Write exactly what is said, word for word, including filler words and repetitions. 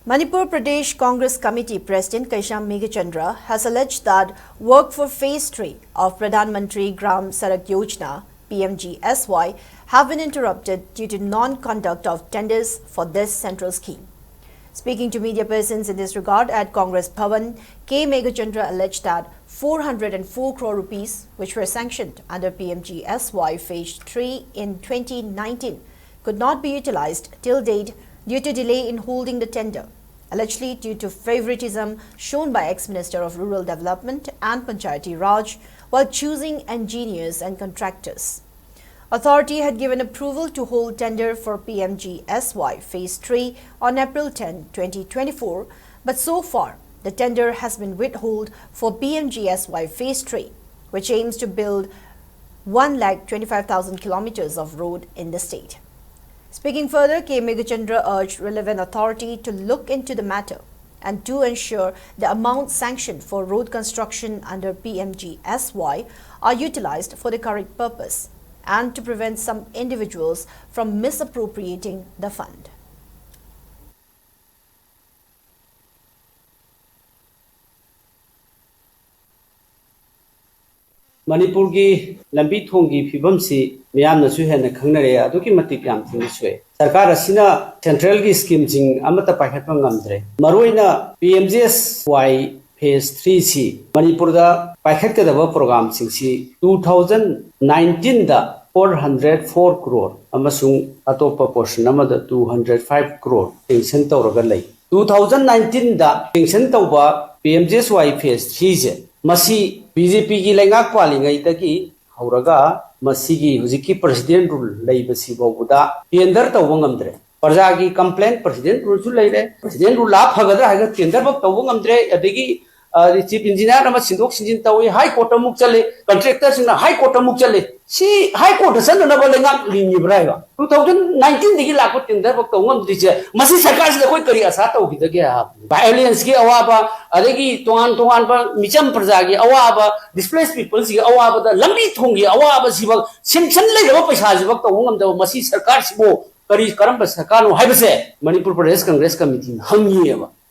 Manipur Pradesh Congress Committee President Keisham Meghachandra has alleged that work for Phase three of Pradhan Mantri Gram Sadak Yojana, P M G S Y, have been interrupted due to non-conduct of tenders for this central scheme. Speaking to media persons in this regard at Congress Bhavan, K Meghachandra alleged that four hundred and four crore rupees, which were sanctioned under P M G S Y Phase three in twenty nineteen, could not be utilized till date due to delay in holding the tender, allegedly due to favoritism shown by ex-Minister of Rural Development and Panchayati Raj while choosing engineers and contractors. Authority had given approval to hold tender for P M G S Y Phase three on April tenth, twenty twenty-four, but so far the tender has been withheld for P M G S Y Phase three, which aims to build one lakh twenty-five thousand kilometers of road in the state. Speaking further, K Meghachandra urged relevant authority to look into the matter and to ensure the amount sanctioned for road construction under P M G S Y are utilized for the correct purpose and to prevent some individuals from misappropriating the fund. ꯃꯅꯤꯄꯨꯔꯒꯤ ꯂꯝꯕꯤ ꯊꯣꯡꯒꯤ ꯐꯤꯕꯝꯁꯤ ꯃꯤꯌꯥꯝꯅꯁꯨ ꯍꯦꯟꯅ ꯈꯪꯅꯔꯦ, ꯑꯗꯨꯛꯀꯤ ꯃꯇꯤꯛ ꯌꯥꯝ ꯊꯤꯅ ꯁꯣꯛꯑꯦ꯫ ꯁꯔꯀꯥꯔ ꯑꯁꯤꯅ ꯁꯦꯟꯇ꯭ꯔꯦꯜꯒꯤ ꯁ꯭ꯀꯤꯝꯁꯤꯡ ꯑꯃꯠꯇ ꯄꯥꯏꯈꯠꯄ ꯉꯝꯗ꯭ꯔꯦ꯫ ꯃꯔꯨꯑꯣꯏꯅ P M G S Y Phase three ꯁꯤ ꯃꯅꯤꯄꯨꯔꯗ ꯄꯥꯏꯈꯠꯀꯗꯕ ꯄ꯭ꯔꯣꯒꯥꯝꯁꯤꯡꯁꯤ two thousand nineteen ꯗ four hundred four crore ꯑꯃꯁꯨꯡ ꯑꯇꯣꯞꯄ ꯄꯣꯔꯁꯟ ꯑꯃꯗ two hundred five crore sanction ꯇꯧꯔꯒ ꯂꯩ꯫ Two thousand nineteen ꯗ ꯁꯦꯡꯁꯟ ꯇꯧꯕ P M G S Y Phase three ꯁꯦ ꯃꯁꯤ B J P ꯒꯤ ꯂꯩꯉꯥꯛ ꯄꯥꯜꯂꯤꯉꯩꯗꯒꯤ ꯍꯧꯔꯒ ꯃꯁꯤꯒꯤ ꯍꯧꯖꯤꯛꯀꯤ ꯄ꯭ꯔꯁꯤꯗꯦꯟ ꯔꯨꯜ ꯂꯩꯕꯁꯤ ꯐꯥꯎꯕꯗ ꯇꯦꯟꯗꯔ ꯇꯧꯕ ꯉꯝꯗ꯭ꯔꯦ꯫ ꯄ꯭ꯔꯖꯥꯒꯤ ꯀꯝꯄ꯭ꯂꯦꯟ ꯄ꯭ꯔꯁꯤꯗꯦꯟ ꯔꯨꯜꯁꯨ ꯂꯩꯔꯦ, ꯄ꯭ꯔꯁꯤꯗꯦꯟ ꯔꯨꯜ ꯂꯥꯛ ꯐꯒꯗ꯭ꯔꯥ ꯍꯥꯏꯔꯒ ꯇꯦꯟꯗꯔ ꯐꯥꯎ ꯇꯧꯕ ꯉꯝꯗ꯭ꯔꯦ꯫ ꯑꯗꯒꯤ ꯆꯤꯐ ꯏꯟꯖꯤꯅꯤꯌꯥꯔ ꯑꯃ ꯁꯤꯟꯗꯣꯛ ꯁꯤꯟꯖꯤꯟ ꯇꯧꯏ, ꯍꯥꯏ ꯀꯣꯔꯠꯇ ꯑꯃꯨꯛ ꯆꯠꯂꯤ, ꯀꯟꯇ꯭ꯔꯦꯛꯇꯔꯁꯤꯡꯅ ꯍꯥꯏ ꯀꯣꯔꯠꯇ ꯑꯃꯨꯛ ꯆꯠꯂꯤ꯫ ꯁꯤ ꯍꯥꯏ ꯀꯣꯔꯠꯇ ꯆꯠꯅꯅꯕ ꯂꯩꯉꯥꯛ ꯂꯤꯡꯉꯤꯕ꯭ꯔꯥ ꯍꯥꯏꯕ꯫ Two thousand nineteen ꯗꯒꯤ ꯂꯥꯛꯄ ꯇꯦꯟꯗꯔ ꯐꯥꯎ ꯇꯧ ꯉꯝꯗ꯭ꯔꯤꯁꯦ, ꯃꯁꯤ ꯁꯔꯀꯥꯔꯁꯤꯗ ꯑꯩꯈꯣꯏ ꯀꯔꯤ ꯑꯁꯥ ꯇꯧꯈꯤꯗꯒꯦ ꯍꯥꯏꯕ? ꯚꯥꯏꯑꯣꯂꯦꯟꯁꯀꯤ ꯑꯋꯥꯕ, ꯑꯗꯒꯤ ꯇꯣꯉꯥꯟ ꯇꯣꯉꯥꯟꯕ ꯃꯤꯆꯝ ꯄ꯭ꯔꯖꯥꯒꯤ ꯑꯋꯥꯕ, ꯗꯤꯁꯄ꯭ꯂꯦꯁ ꯄꯤꯄꯜꯁꯤꯒꯤ ꯑꯋꯥꯕꯗ ꯂꯝꯕꯤ ꯊꯣꯡꯒꯤ ꯑꯋꯥꯕꯁꯤꯐꯥꯎ ꯁꯦꯡꯁꯟ ꯂꯩꯔꯕ ꯄꯩꯁꯥꯁꯤꯐꯥꯎ ꯇꯧꯕ ꯉꯝꯗꯕ ꯃꯁꯤ ꯁꯔꯀꯥꯔꯁꯤꯕꯨ ꯀꯔꯤ, ꯀꯔꯝꯕ ꯁꯔꯀꯥꯔꯅꯣ ꯍꯥꯏꯕꯁꯦ ꯃꯅꯤꯄꯨꯔ ꯄ꯭ꯔꯗꯦꯁ ꯀꯪꯒ꯭ꯔꯦꯁ ꯀꯃꯤꯇꯤꯅ ꯍꯪꯉꯤꯑꯕ꯫